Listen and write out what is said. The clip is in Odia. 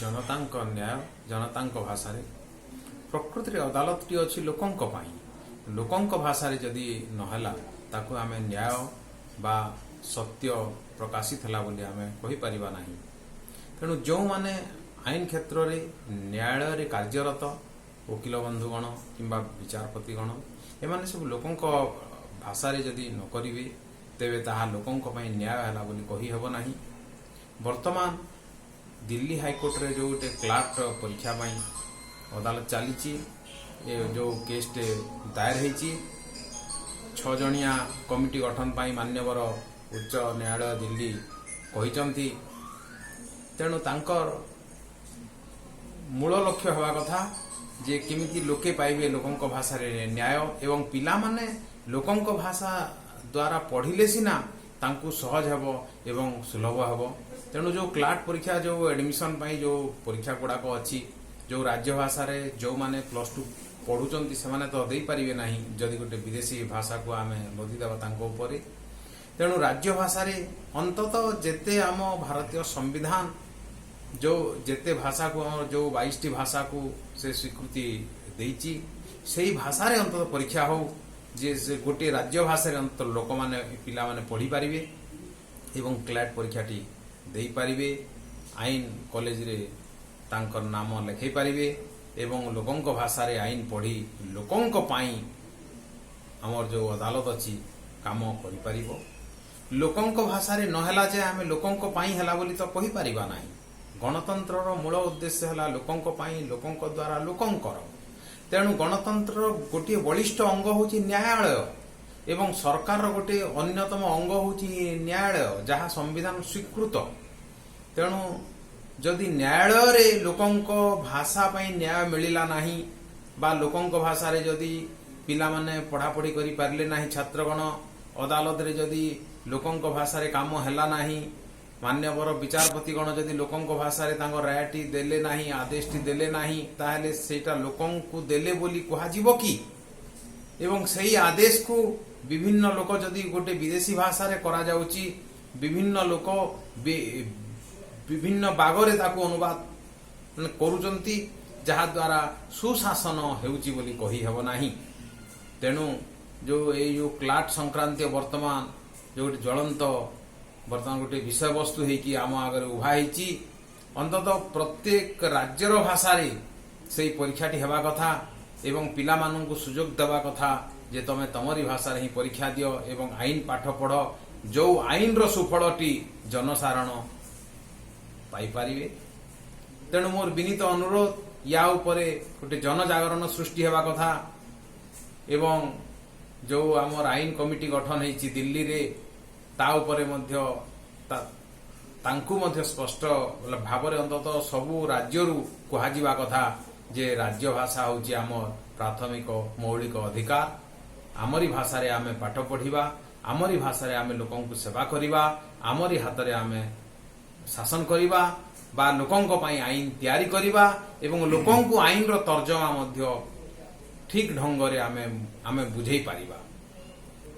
ଜନତାଙ୍କ ନ୍ୟାୟ ଜନତାଙ୍କ ଭାଷାରେ। ପ୍ରକୃତିରେ ଅଦାଲତଟି ଅଛି ଲୋକଙ୍କ ପାଇଁ। ଲୋକଙ୍କ ଭାଷାରେ ଯଦି ନହେଲା, ତାକୁ ଆମେ ନ୍ୟାୟ ବା ସତ୍ୟ ପ୍ରକାଶିତ ହେଲା ବୋଲି ଆମେ କହିପାରିବା ନାହିଁ। ତେଣୁ ଯେଉଁମାନେ ଆଇନ କ୍ଷେତ୍ରରେ ନ୍ୟାୟାଳୟରେ କାର୍ଯ୍ୟରତ, ଓକିଲ ବନ୍ଧୁଗଣ କିମ୍ବା ବିଚାରପତିଗଣ, ଏମାନେ ସବୁ ଲୋକଙ୍କ ଭାଷାରେ ଯଦି ନ କରିବେ, ତେବେ ତାହା ଲୋକଙ୍କ ପାଇଁ ନ୍ୟାୟ ହେଲା ବୋଲି କହିହେବ ନାହିଁ। ବର୍ତ୍ତମାନ ଦିଲ୍ଲୀ ହାଇକୋର୍ଟରେ ଯେଉଁ ଗୋଟେ କ୍ଲାଟ୍ ପରୀକ୍ଷା ପାଇଁ ଅଦାଲତ ଚାଲିଛି, ଏ ଯେଉଁ କେସ୍ଟେ ଦାୟର ହେଇଛି, 6 ଜଣିଆ କମିଟି ଗଠନ ପାଇଁ ମାନ୍ୟବର ଉଚ୍ଚ ନ୍ୟାୟାଳୟ ଦିଲ୍ଲୀ କହିଛନ୍ତି। ତେଣୁ ତାଙ୍କର ମୂଳ ଲକ୍ଷ୍ୟ ହେବା କଥା ଯେ କେମିତି ଲୋକେ ପାଇବେ ଲୋକଙ୍କ ଭାଷାରେ ନ୍ୟାୟ ଏବଂ ପିଲାମାନେ ଲୋକଙ୍କ ଭାଷା ଦ୍ୱାରା ପଢ଼ିଲେ ସିନା ତାଙ୍କୁ ସହଜ ହେବ ଏବଂ ସୁଲଭ ହେବ। ତେଣୁ ଯେଉଁ କ୍ଲାଟ୍ ପରୀକ୍ଷା, ଯେଉଁ ଆଡମିସନ ପାଇଁ ଯେଉଁ ପରୀକ୍ଷା ଗୁଡ଼ାକ ଅଛି, ଯେଉଁ ରାଜ୍ୟ ଭାଷାରେ ଯେଉଁମାନେ +2 ପଢ଼ୁଛନ୍ତି, ସେମାନେ ତ ଦେଇପାରିବେ ନାହିଁ, ଯଦି ଗୋଟେ ବିଦେଶୀ ଭାଷାକୁ ଆମେ ଲଦିଦେବା ତାଙ୍କ ଉପରେ। ତେଣୁ ରାଜ୍ୟ ଭାଷାରେ ଅନ୍ତତଃ ଯେତେ ଆମ ଭାରତୀୟ ସମ୍ବିଧାନ ଯେଉଁ ଯେତେ ଭାଷାକୁ, ଆମର ଯେଉଁ 22ଟି ଭାଷାକୁ ସେ ସ୍ୱୀକୃତି ଦେଇଛି, ସେଇ ଭାଷାରେ ଅନ୍ତତଃ ପରୀକ୍ଷା ହଉ ଯେ ସେ ଗୋଟିଏ ରାଜ୍ୟ ଭାଷାରେ ଅନ୍ତତଃ ଲୋକମାନେ, ପିଲାମାନେ ପଢ଼ିପାରିବେ ଏବଂ କ୍ଲାଟ୍ ପରୀକ୍ଷାଟି ଦେଇପାରିବେ, ଆଇନ କଲେଜରେ ତାଙ୍କର ନାମ ଲେଖାଇ ପାରିବେ ଏବଂ ଲୋକଙ୍କ ଭାଷାରେ ଆଇନ ପଢ଼ି ଲୋକଙ୍କ ପାଇଁ ଆମର ଯେଉଁ ଅଦାଲତ ଅଛି କାମ କରିପାରିବ। ଲୋକଙ୍କ ଭାଷାରେ ନହେଲା ଯେ ଆମେ ଲୋକଙ୍କ ପାଇଁ ହେଲା ବୋଲି ତ କହିପାରିବା ନାହିଁ। ଗଣତନ୍ତ୍ରର ମୂଳ ଉଦ୍ଦେଶ୍ୟ ହେଲା ଲୋକଙ୍କ ପାଇଁ, ଲୋକଙ୍କ ଦ୍ୱାରା, ଲୋକଙ୍କର। ତେଣୁ ଗଣତନ୍ତ୍ରର ଗୋଟିଏ ବଳିଷ୍ଠ ଅଙ୍ଗ ହେଉଛି ନ୍ୟାୟାଳୟ ଏବଂ ସରକାରର ଗୋଟିଏ ଅନ୍ୟତମ ଅଙ୍ଗ ହେଉଛି ନ୍ୟାୟାଳୟ, ଯାହା ସମ୍ବିଧାନ ସ୍ୱୀକୃତ। ତେଣୁ ଯଦି ନ୍ୟାୟାଳୟରେ ଲୋକଙ୍କ ଭାଷା ପାଇଁ ନ୍ୟାୟ ମିଳିଲା ନାହିଁ ବା ଲୋକଙ୍କ ଭାଷାରେ ଯଦି ପିଲାମାନେ ପଢ଼ାପଢ଼ି କରିପାରିଲେ ନାହିଁ, ଛାତ୍ରଗଣ, ଅଦାଲତରେ ଯଦି ଲୋକଙ୍କ ଭାଷାରେ କାମ ହେଲା ନାହିଁ, ମାନ୍ୟବର ବିଚାରପତିଗଣ ଯଦି ଲୋକଙ୍କ ଭାଷାରେ ତାଙ୍କ ରାୟଟି ଦେଲେ ନାହିଁ, ଆଦେଶଟି ଦେଲେ ନାହିଁ, ତାହେଲେ ସେଇଟା ଲୋକଙ୍କୁ ଦେଲେ ବୋଲି କୁହାଯିବ କି? ଏବଂ ସେଇ ଆଦେଶକୁ ବିଭିନ୍ନ ଲୋକ, ଯଦି ଗୋଟେ ବିଦେଶୀ ଭାଷାରେ କରାଯାଉଛି, ବିଭିନ୍ନ ଲୋକ ବିଭିନ୍ନ ବାଗରେ ତାକୁ ଅନୁବାଦ ମାନେ କରୁଛନ୍ତି, ଯାହାଦ୍ୱାରା ସୁଶାସନ ହେଉଛି ବୋଲି କହିହେବ ନାହିଁ। ତେଣୁ ଏଇ ଯେଉଁ କ୍ଲାଟ୍ ସଂକ୍ରାନ୍ତୀୟ ବର୍ତ୍ତମାନ ଯୋଉଠି ଜ୍ୱଳନ୍ତ ବର୍ତ୍ତମାନ ଗୋଟେ ବିଷୟବସ୍ତୁ ହେଇକି ଆମ ଆଗରେ ଉଭା ହେଇଛି, ଅନ୍ତତଃ ପ୍ରତ୍ୟେକ ରାଜ୍ୟର ଭାଷାରେ ସେଇ ପରୀକ୍ଷାଟି ହେବା କଥା ଏବଂ ପିଲାମାନଙ୍କୁ ସୁଯୋଗ ଦେବା କଥା ଯେ ତମେ ତମରି ଭାଷାରେ ହିଁ ପରୀକ୍ଷା ଦିଅ ଏବଂ ଆଇନ ପାଠ ପଢ଼, ଯୋଉ ଆଇନର ସୁଫଳଟି ଜନସାଧାରଣ ପାଇପାରିବେ। ତେଣୁ ମୋର ବିନୀତ ଅନୁରୋଧ, ୟା ଉପରେ ଗୋଟେ ଜନଜାଗରଣ ସୃଷ୍ଟି ହେବା କଥା ଏବଂ ଯୋଉ ଆମର ଆଇନ କମିଟି ଗଠନ ହେଇଛି ଦିଲ୍ଲୀରେ, ତା ଉପରେ ମଧ୍ୟ ତାଙ୍କୁ ମଧ୍ୟ ସ୍ପଷ୍ଟ ଭାବରେ ଅନ୍ତତଃ ସବୁ ରାଜ୍ୟରୁ କୁହାଯିବା କଥା ଯେ ରାଜ୍ୟ ଭାଷା ହେଉଛି ଆମ ପ୍ରାଥମିକ ମୌଳିକ ଅଧିକାର। ଆମରି ଭାଷାରେ ଆମେ ପାଠ ପଢ଼ିବା, ଆମରି ଭାଷାରେ ଆମେ ଲୋକଙ୍କୁ ସେବା କରିବା, ଆମରି ହାତରେ ଆମେ ଶାସନ କରିବା ବା ଲୋକଙ୍କ ପାଇଁ ଆଇନ ତିଆରି କରିବା ଏବଂ ଲୋକଙ୍କୁ ଆଇନର ତର୍ଜମା ମଧ୍ୟ ଠିକ ଢଙ୍ଗରେ ଆମେ ବୁଝେଇ ପାରିବା।